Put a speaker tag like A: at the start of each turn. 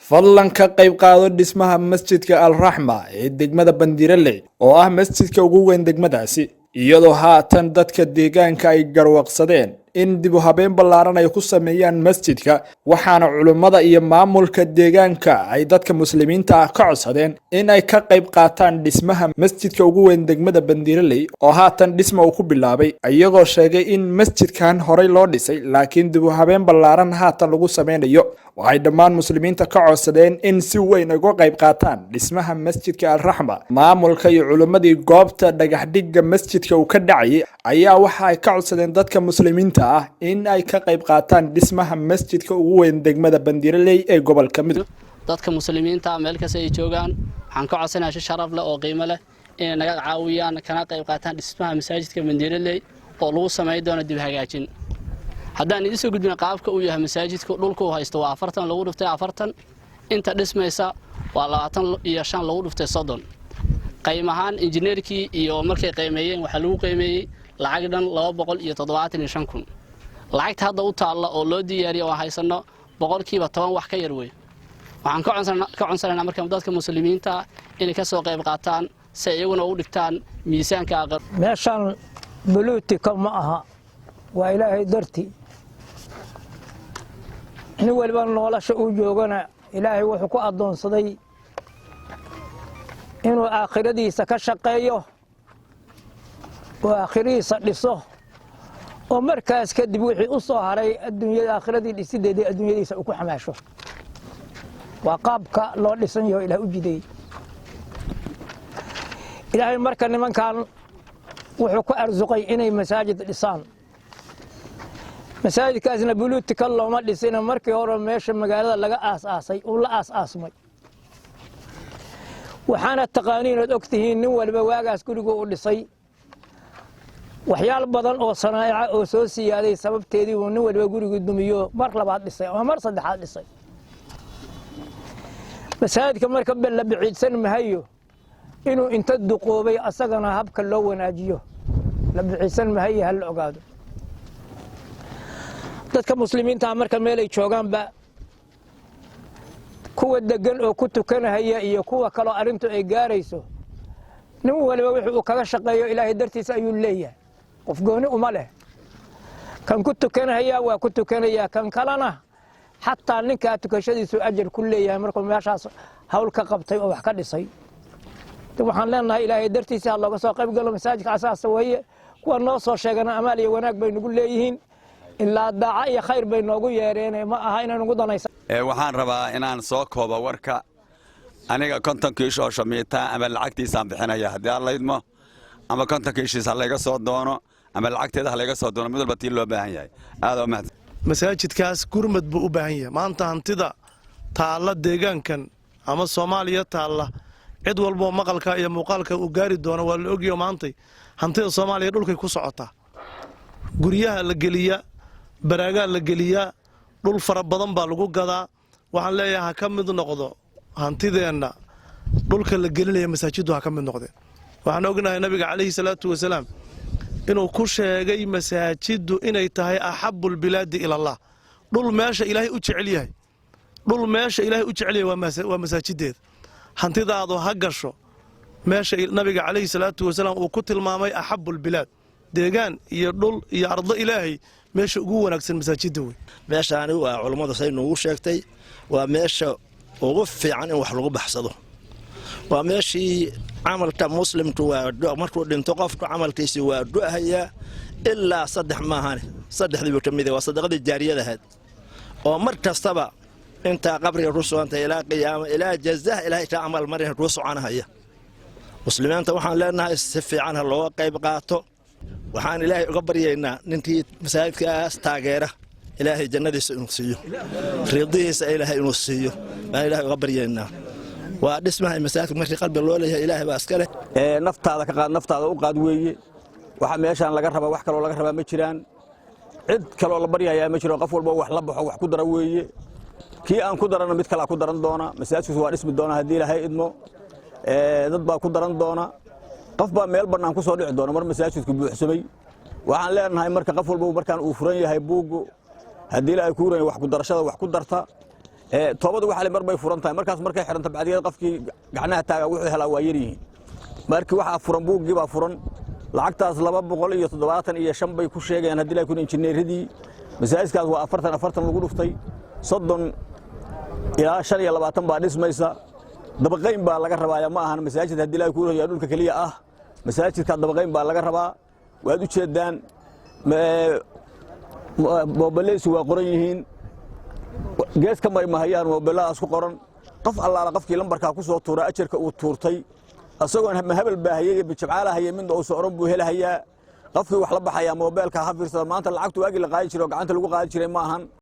A: Fadlan ka qayb qaado dhismaha Masjidka Alraxma ee degmada Bandiiraley, oo ah masjidka ugu weyn degmadaasi, iyadoo haatan dadka deegaanka ay garwaqsadeen in dib u habeen ballaaran ay ku sameeyaan masjidka. Waxaana culimmada iyo maamulka deegaanka ay dadka Muslimiinta ah ka codsadeen in ay ka qayb qaataan dhismaha masjidka ugu weyn degmada Bandiiraley, oo haatan dhisma uu ku bilaabay, iyagoo sheegay in masjidkan horey loo dhisay, laakiin dib u habeen ballaaran haatan lagu sameynayo. Waxay dhammaan Muslimiinta ka codsadeen in si weyn uga qayb qaataan dhismaha Masjidka Alraxma. Maamulka iyo culimmadii goobta dhagaxdhigga masjidka uu ka dhacayay ayaa waxa ay ka codsadeen dadka Muslimiinta ah in ay ka qayb qaataan dhismaha masjidka ugu weyn degmada Bandiiraley ee gobolka Mudug.
B: Dadka Muslimiinta meel kasta ay joogaan waxaan ka codsanayaa si sharaf leh oo qiimo leh inay naga caawiyaan kana qayb qaataan dhismaha masaajidka Bandiiraley oo lagu samayn doono dib hagaajin. Haddaan idiin soo gudbina qaabka uu yahay masaajidku, dhulka uu haysto waa 40 lagu dhuftay 40, inta dhismaysa waa 25 lagu dhuftay 30. Qaym ahaan injineerkii iyo markay qiimeeyeen waxaa lagu qiimeeyey lacag dhan 275,000. Lacagta hadda u taalla oo loo diyaariya oo haysanno 10% wax ka yar wey. Waxaan ka codsanaynaa marka dadka Muslimiinta inay ka soo qayb qaataan si ay iyaguna u dhigtaan miisaanka aqal.
C: Meeshaan buluutika ma aha, waa Ilaahay darti. Nin waliba nolosha uu joogana Ilaahay wuxuu ku addoonsaday inuu aakhiradiisa ka shaqeeyo oo aakhiradiisa dhiso, oo markaas kadib wixii u soo haray adduunyada aakhiradii dhisideedii adduunyadiisa uu ku xamaasho. Waa qaabka loo dhisan yaho Ilaah u jideeyey. Ilaahay marka nimankan wuxuu ku arsuqay inay masaajid dhisaan. Masaajidkaasna buluutika looma dhisina, markii hore meesha magaalada laga aas-aasay uu la aas-aasmay. Waxaana taqaaniin ood og tihiin, nin waliba waagaas gurigu u dhisay waxyaal badan oo sanaa'ica oo soo siyaaday sababteedii uu nin waliba gurigu dumiyo, mar labaad dhisay ama mar saddexaad dhisay. Masaajidka marka la biciidsan mahayo inuu inta duqoobay asagana habka loo wanaajiyo la biciidsan mahayo. Ha la ogaado dadka Muslimiintaa marka meelay joogaanba, kuwa degan oo ku tukanahaya iyo kuwa kaloo arrintu ay gaarayso, nin waliba wixii uu kaga shaqeeyo Ilaahay dartiisa ayuu leeyahay, qof gooni uma leh. Kan ku tukanahaya waa ku tukanayaa, kan kalena xataa ninkaa tukashadiisu ajar ku leeyahay markuu meeshaas hawl ka qabtay oo wax ka dhisay. Waxaan leenahay Ilaahay dartiisa ha looga soo qayb galo masaajidka. Asaasa weeye. Kuwa noo soo sheegana amaal iyo wanaag bay nagu leeyihiin, ilaa daaca iyo khayr bay noogu yeedheen, ma aha inay nagu danaysa.
D: Waxaan rabaa inaan soo koobo warka. Aniga 50 kiish oo shamiitaa ama lacagtiisaan bixinaya haddii aan laydmo, ama 50 kiishiis ha layga soo doono ama lacagteeda ha layga soo doono, mid walba tii loo baahan yahay. Aad oo mahadsan.
E: Masaajidkaas gurmad buu u baahan yahay. Maanta hantida taalla deegaankan ama Soomaaliya taalla, cid walboo maqalka iyo muuqaalka uu gaari doono waa la ogyaho. Maantay hantida Soomaaliya dhulkay ku socotaa, guryaha la geliyaa, baraagaa la geliyaa, dhul fara badan baa lagu gadaa. Waxaan leeyahay ha ka mid noqdo hantideenna dhulka la gelinaya masaajiddu, ha ka mid noqdeen. Waxaan ognahay Nabiga calayhi salaatu wasalaam inuu ku sheegay masaajiddu inay tahay axabu albilaadi ilallah. Dhul meesha Ilaahay u jecel yahay, dhul meesha Ilaahay u jecel yahay waa masaajideeda. Hantidaadu ha gasho meesha Nabiga calayhi salaatu wasalaam uu ku tilmaamay axabu albilaad. Deegaan iyo dhul iyo ardo Ilaahay meesha ugu wanaagsan masaajidda wey.
F: Meeshaani waa culummadu say noogu sheegtay, waa meesha ugu fiican in wax lagu baxsado. Waa meeshii camalka Muslimku waa markuu dhinto qofku camalkiisii waa go'hayaa ilaa saddex maahane. Saddexdiibu ka mid waa sadaqadii jaariyadahayd oo mar kastaba intaa qabriga ku sugantay ilaa qiyaama, ilaa jazah Ilaahay kaa camal marin kuu soconahaya. Muslimiinta waxaan leenahay si fiican ha looga qayb qaato. Waxaan Ilaahay uga baryaynaa ninkii masaajidkaas taageera Ilaahay jannadiisa inuu siiyo, ridihiisa Ilaahay inuu siiyo baan Ilaahay uga baryaynaa. Waa dhismaha masaajidka markii qalbi loo leeyahay, Ilaahay baa iska leh.
G: Naftaada ka qaad, naftaada u qaad weeye. Waxa meeshaan laga rabaa, wax kaloo laga rabaa ma jiraan, cid kaloo la baryayaa ma jiro. Qof walba wax la baxo, wax ku dara weeye. Kii aan ku darana mid kalaa ku daran doona. Masaajidkiisu waa dhismi doona haddii Ilaahay idmo. Dad baa ku daran doona, qof baa meel bannaan ku soo dhici doona mar masaajidku buuxsamay. Waxaan leenahay marka qof walba markaan uu furan yahay buuggu, haddii Ilaahay kuu ran, wax ku darashada wax ku darta. Toobadu waxa mar bay furan tahay, markaas markay xidhanto bacdigeed qofkii gacnaha taaga wuxuu helaa waa yar yihiin. Markii waxaa furan, buuggii baa furan. Lacagtaas 275 bay ku sheegayaan haddii laakiin injineeradii masaajidkaas waa 40 40 lagu dhuftay 30 ilaa 25 baa dhismaysa. Dabaqayn baa laga rabaaya, ma ahan masaajid haddii ilaahay kuu royaa dhulka keliya ah. Masaajidka dabaqayn baa laga rabaa. Waad u jeedaan, moobileysu waa qoran yihiin, gees ka mari mahayaan moobiladaas ku qoran. Qof allaala qofkii lambarkaa ku soo tuura, ajarka uu tuurtay isagoon hebel baahayey iyo bijabcaala hayay midna uusa oran buu helahayaa. Qofkii wax la baxayaa moobeelka ha fiirsada. Maanta lacagtu waagii la qaadi jiray oo gacanta lagu qaadi jiray ma ahan.